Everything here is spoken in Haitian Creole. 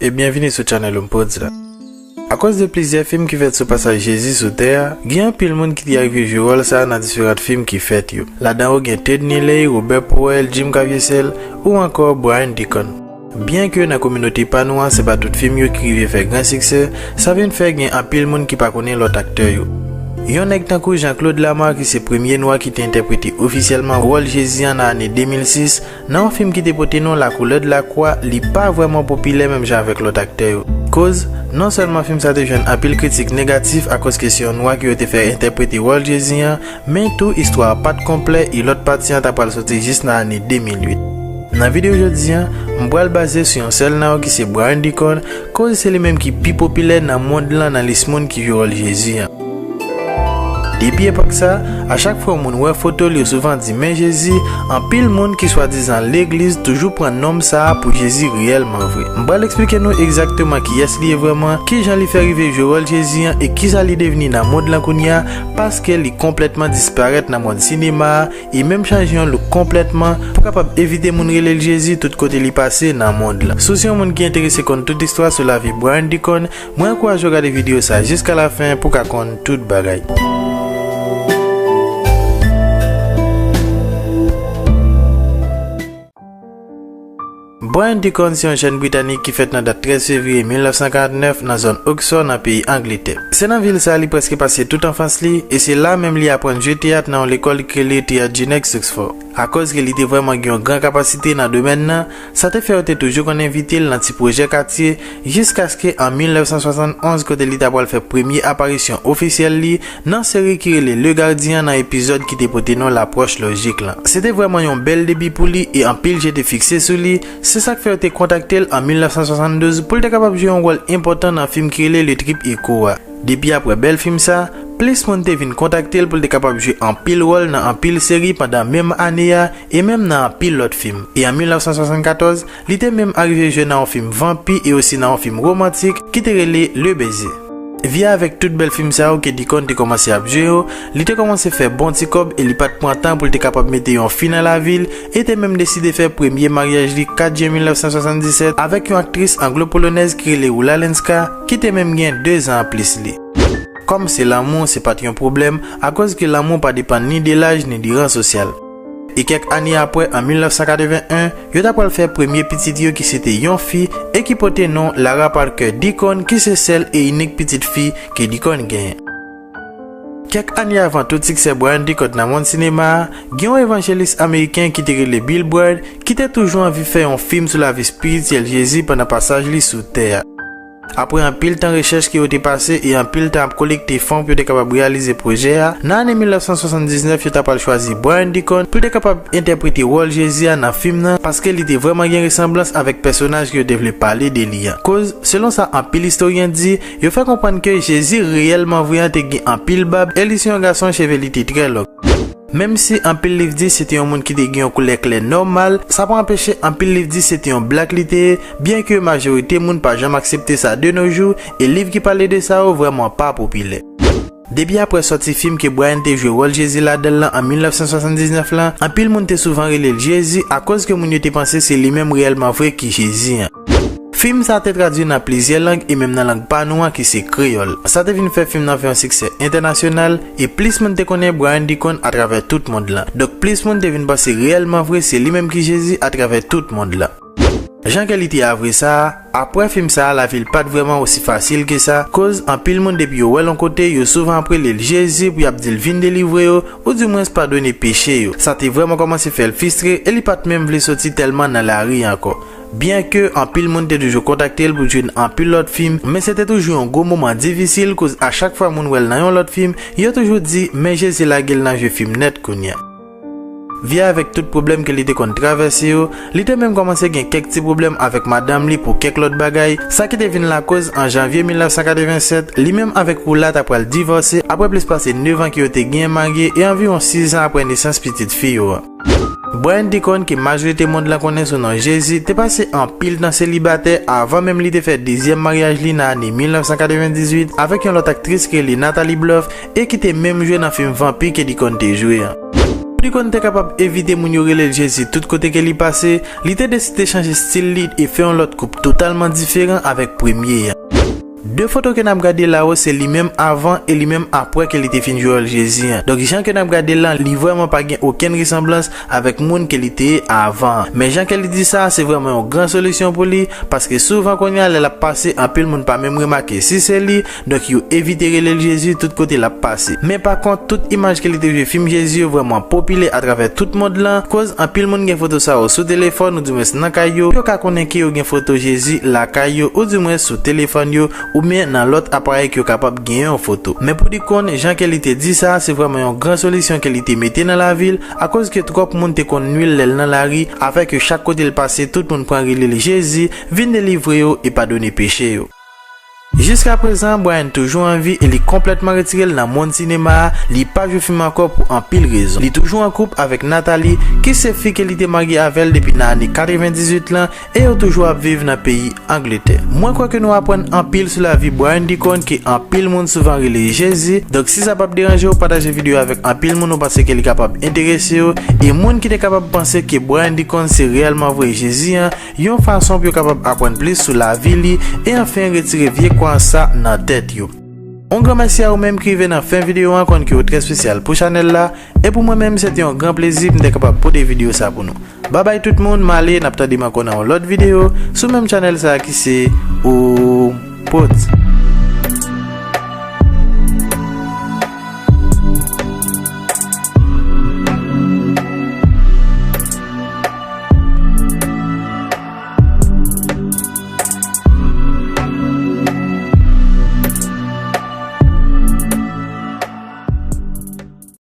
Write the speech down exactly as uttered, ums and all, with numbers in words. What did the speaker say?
E byenvini sou channel Umpods la. Akoz de plizyè fim ki fèt sou pasaj Jezi sou tè a, gen anpil moun ki te arive jwe wòl sa a nan diferan fim ki fèt yo. Ladan yo gen Ted Neely, Robert Powell, Jim Caviezel ou ankò Brian Deacon. Byenke nan kominote pa nou an se pa tout fim yo ki rive fè gran siksè, sa vin fè gen anpil moun ki pa konnen lòt aktè yo. Yon nèg tankou Jean-Claude Lamarre ki se premye nwa ki te entèprete ofisyèlman wòl Jezi an nan ane de mil sis, nan yon fim ki te pote non La Couleur de la Croix, li pa vrèman popilè menm jan avèk lòt aktè yo. Koz, non sèlman fim sa te jwenn anpil kritik negatif akoz ke se yon nwa ke yo te fè entèprete wòl Jezi an, men tou istwa a pa t konplè e lòt pati an ta pral soti jis nan ane de mil uit. Nan videyo jodi an, m pral baze sou yon sèl nan yo ki se Brian Deacon, koz se li menm ki pi popilè nan mond lan nan lis moun ki jwe wòl Jezi an. Depi epòk sa, a chak fwa yon moun wè foto l yo souvan di men Jezi, anpil moun ki swadizan legliz toujou pran nonm sa a pou Jezi reyèlman vre. M pral eksplike nou egzakteman kiyès li ye vrèman, kijan li fè rive jwe wòl Jezi an e kisa li devni nan mond lan kounye a, paske li konplètman disparèt nan mond sinema a e menm chanje yon look konplètman pou kapab evite moun rele l Jezi tout kote li pase nan mond lan. Si w se yon moun ki enterese konn tout istwa sou lavi Brian Deacon, mwen ankouraje w gade videyo sa a jiska lafen pou w ka konn tout bagay. Brian Deacon se yon jèn Britanik ki fèt nan dat trèz fevriye mil nèf san karant nèf nan zòn Oxford nan peyi Angletè. Se nan vil sa a li prèske pase tout anfans li, e se la menm li aprann jwe teyat nan yon lekòl ki rele Theatre Genk Oxford. Akoz ke li te vrèman gen yon gran kapasite nan domèn nan, sa te fè yo te toujou konn envite l nan ti pwojè katye, jiskaske an mil nèf san swasann onz kote li ta pral fè premye aparisyon ofisyèl li nan seri ki rele Le Gardien an nan epizòd ki te pote non Lapwòch Lojik lan. Se te vrèman yon bèl debi pou li e anpil je te fikse sou li, se sa k fè yo te kontakte l an mil nèf san swasanndouz pou l te kapab jwe yon wòl enpòtan nan fim ki rele Le Trip Echo a. Depi aprè bèl fim sa, plis moun te vin kontakte l pou l te kapab jwe anpil wòl nan anpil seri pandan menm ane a e menm nan anpil lòt fim. E an mil nèf san swasannkatòz, li te menm arive jwe nan yon fim vanpi e osi nan yon fim womantik ki te rele Le Baiser. Via avèk tout bèl fim sa yo ke Deacon te kòmanse ap jwe yo, li te kòmanse fè bon ti kòb e li pa t pran tan pou l te kapab mete yon fi nan lavi l e te menm deside fè premye maryaj li kat jen mil nèf san swasanndisèt avèk yon aktris anglo-polonèz ki rele Rula Lenska, ki te menm gen de zan anplis li. Kòm se lanmou, se pa t yon pwoblèm, akoz ke lanmou pa depann ni de laj ni de ran sosyal. E kèk ane aprè, an mil nèf san katreven en, yo ta pral fè premye pitit yo ki se te yon fi e ki pote non Lara Parker Deacon, ki se sèl e inik pitit fi ke Deacon genyen. Kèk ane avan tout siksè Brian Deacon nan mond sinema a, gen yon evanjelis ameriken ki te rele Bill Bright, ki te toujou anvi fè yon fim sou lavi espirityèl Jezi pandan pasaj li sou tè a. Aprè anpil tan rechèch ke yo te pase e anpil tan ap kolekte fon pou yo te kapab reyalize pwojè a, nan ane mil nèf san swasanndiznèf yo ta pral chwazi Brian Deacon pou l te kapab entèprete wòl Jezi a nan fim nan, paske li te vrèman gen resanblans avèk pèsonaj ke yo te vle pale de li an. Koz, selon sa anpil istoryen di, yo fè konprann ke Jezi reyèlman vre an te gen anpil bab e li se yon gason cheve li te trè lòg. Menm si anpil liv di se te yon moun ki te gen yon koulè klè nòmal, sa pa anpeche anpil liv di se te yon blak li te ye, byenke majorite moun pa janm aksepte sa de nos jours, e liv ki pale de sa yo vrèman pa popilè. Depi aprè sòti fim ke Brian te jwe wòl Jezi ladan l lan an mil nèf san swasanndiznèf lan, anpil moun te souvan rele l Jezi akoz ke moun yo te panse se li menm reyèlman vre ki Jezi an. Fim sa a te tradui nan plizyè lang e menm nan lang pa nou an ki se kreyòl. Sa te vin fè fim nan fè yon siksè entènasyonal e plis moun te konnen Brian Deacon atravè tout mond lan. Donk plis moun te vin panse reyèlman vre se li menm ki Jezi atravè tout mond lan. Jan ke li te a vre sa a, aprè fim sa a lavi l pa t vrèman osi fasil ke sa, koz anpil moun depi yo wè l yon kote, yo souvan ap rele l Jezi pou y ap di l vin delivre yo, oudimwens padone peche yo. Sa te vrèman kòmanse fè l fristre e li pa t menm vle soti tèlman nan lari ankò. Byenke anpil moun te toujou kontakte l pou jwe nan anpil lòt fim, men se te toujou yon gwo moman difisil koz a chak fwa moun wè l nan yon lòt fim, yo toujou di men Jezi lage l nan jwe fim nèt kounye a. Via avèk tout pwoblèm ke li te konn travèse yo, li te menm kòmanse gen kèk ti pwoblèm avèk madanm li pou kèk lòt bagay, sa ki te vin lakoz an janvye mil nèf san katreven sèt, li menm avèk Rula ta pral divòse aprè plis pase nèf an ke yo te genyen marye e anviwon sis an aprè nesans pitit fi yo a. Brian Deacon, ke majorite mond lan konnen sou non Jezi, te pase anpil tan selibatè avan menm li te fè dezyèm maryaj li nan ane mil nèf san katreven dizuit avèk yon lòt aktris ki rele Natalie Bluff e ki te menm jwe nan fim vanpi ke Deacon te jwe an. Pou Deacon te kapab evite moun yo rele l Jezi tout kote ke li pase, li te deside chanje stil li e fè yon lòt koup totalman diferan avèk premye an. De foto ke n ap gade la yo, se li menm avan e li menm apre ke li te fin jwe wòl Jezi an. Donk, jan ke n ap gade l lan, li vrèman pa gen okenn resanblans avèk moun ke li te ye avan an. Men jan ke li di sa, se vrèman yon gran solisyon pou li, paske souvan kounye a, lè l ap pase, anpil moun pa menm remake si se li, donk yo evite rele l Jezi tout kote l ap pase. Men pa kont, tout imaj ke li te jwe fim Jezi yo vrèman popilè atravè tout mond lan, koz anpil moun gen foto sa yo sou telefòn, oudimwens nan kay yo, pou yo ka konnen ke yo gen foto Jezi lakay yo, oudimwens sou telefòn yo, oubyen nan lòt aparèy ke yo kapab genyen yon foto. Men pou Deacon, jan ke li te di sa, se vrèman yon gran solisyon ke li te mete nan lavi l, akoz ke twòp moun te konn nwi l lè l nan lari, afè ke chak kote l pase, tout moun pran rele l Jezi, vin delivre yo e padone peche yo. Jiskaprezan, Brian toujou an vi e li konplètman retire l nan mond sinema a, li pa jwe fim ankò pou anpil rezon. Li toujou an koup avèk Natalie, ki se fi ke li te marye avè l depi nan ane katrevendizuit lan, e yo toujou ap viv nan peyi Angletè. Mwen kwè ke nou aprann anpil sou lavi Brian Deacon ke anpil moun souvan rele Jezi. Donk, si sa p ap deranje w, pataje videyo avèk anpil moun ou panse ke li kapab enterese yo. E moun ki te kapab panse ke Brian Deacon se reyèlman vre Jezi an, yon fason pou yo kapab aprann plis sou lavi li, e anfen retire vye kwayans sa nan tèt yo. On gran mèsi a ou menm ki rive nan fen videyo an, konn ke w trè espesyal pou chanèl la, e pou mwen menm se te yon gran plezi pou m te kapab pote videyo sa pou nou. Babay tout moun, m ale, n ap tande m ankò nan yon lòt videyo sou menm chanèl sa ki se Oum Prodz.